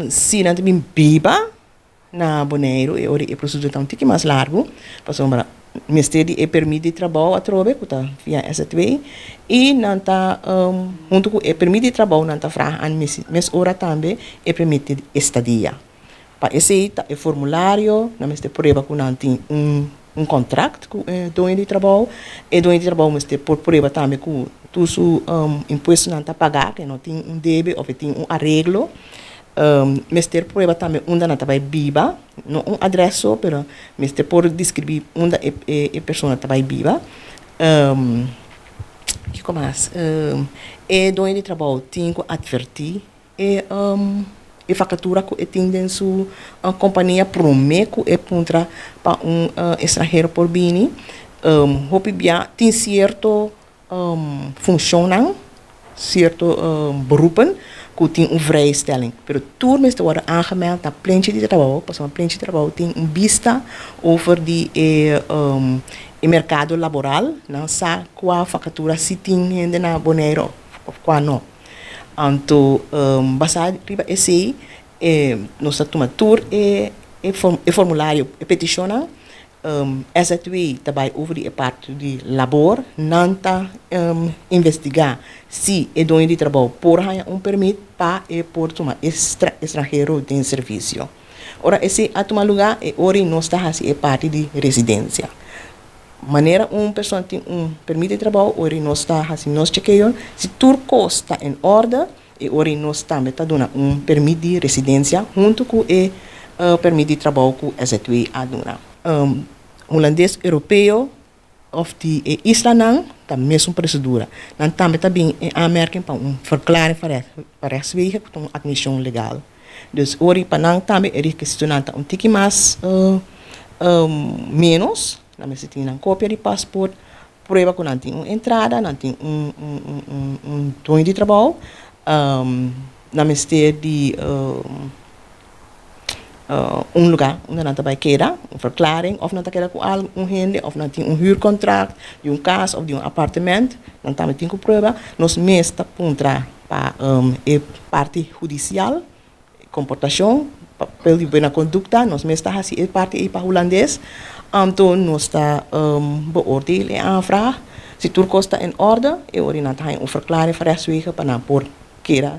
Si nan ta bin biba na Boneiru, e ora e prosedura ta un tiki mas largu, pasobra mester di e permit di trabou atrobe ku ta via SZW i nan ta huntu ku e permit di trabou nan ta vraag aan mes ora tambe e permit di estadia. Pa esei ta e formulario, nan mester prueba ku nan tin un kontrakt ku e doño di trabou. E doño di trabou mester por prueba tambe ku tur su impuestonan ta pagá, ku e no tin un debe òf e tin un areglo. Mester prueba tambe unda nan ta bai biba, no un adrès so, pero mester por deskribí unda e persona ta bai biba. Kiko mas? E doño di trabou tin ku atvertí e vakatura ku e tin den su kompania promé ku e puntra pa un estranhero por bini. Hopi bia tin sierto funshonnan, sierto beroepen ku tin un vrijstelling, pero tur mester wòrdu aangemeld na plenchi di trabou, pasobra plenchi di trabou tin un bista over di e merkado laboral, nan sa kua vakatura si tin hende na Boneiru òf kua no. Anto basá riba esei nos ta tuma tur e formulario, e petishonnan. SZW ta bai over di e parti di labor. Nan ta investigá si e doño di trabou por haña un permit pa e por tuma e estranhero den servisio. Ora esei a tuma lugá e ora ei nos ta hasi e parti di residensia. Manera un persona tin un permit di trabou, ora ei nos ta hasi nos chekeo si tur kos ta en orde, e ora ei nos tambe ta duna un permit di residensia huntu ku e permit di trabou ku SZW a duna. Hulandes Europeo òf di e islanan ta mesun prosedura. Nan tambe ta bin en aanmerking pa un verklaring van rechtswege ku ta un admishon legal. Dus ora ei pa nan tambe e rekisitonan ta un tiki mas ménos. Nan mester tin nan kopia di pasport, prueba ku nan tin un entrada, nan tin un doño di trabou, nan mester di un lugá unda nan ta bai keda, un verklaring, òf nan ta keda ku un hende, òf nan tin un huurcontract di un kas òf di un apartement, nan tambe tin ku prueba. Nos mes ta puntra pa e parti hudisial. Komportashon, papel di buena kondukta, nos mes ta hasi e parti ei pa hulandes, anto nos ta beoordeel e aanvraag. Si tur kos ta en orde, e ora nan ta haña un verklaring van rechtswege pa nan por keda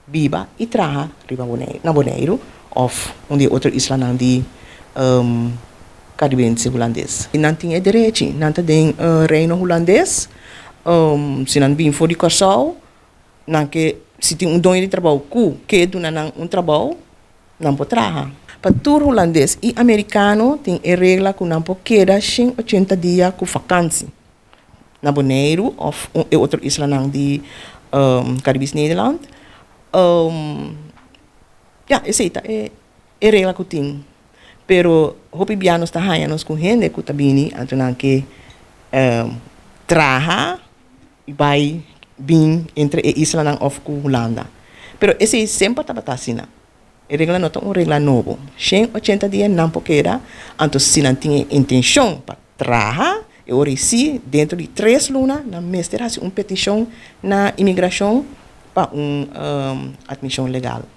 biba i traha riba Boneiru, na Boneiru òf un di e otro islanan di Karibense Hulandes. Nan tin e derechi, nan ta den Reino Hulandes, si nan bin for di Kòrsou, Nan ke si tin un doño di trabou ku ke duna nan un trabou, nan por traha. Pa tur hulandes i amerikano tin e regla ku nan por keda 180 dia ku fakansi na Boneiru òf e otro islanan di Caribisch Nederland. Ya, esei ta e regla ku tin. Pero hopi bia nos ta haña nos ku hende ku ta bini anto nan ke traha. I bai bin entre e islanan òf ku Hulanda. Pero esei semper tabata asina. E regla no ta un regla nobo. 180 dia nan por keda, anto si nan tin e intenshon pa traha, e ora ei sí, dentro di 3 luna nan mester hasi un petishon na imigrashon pa un atmishon legal.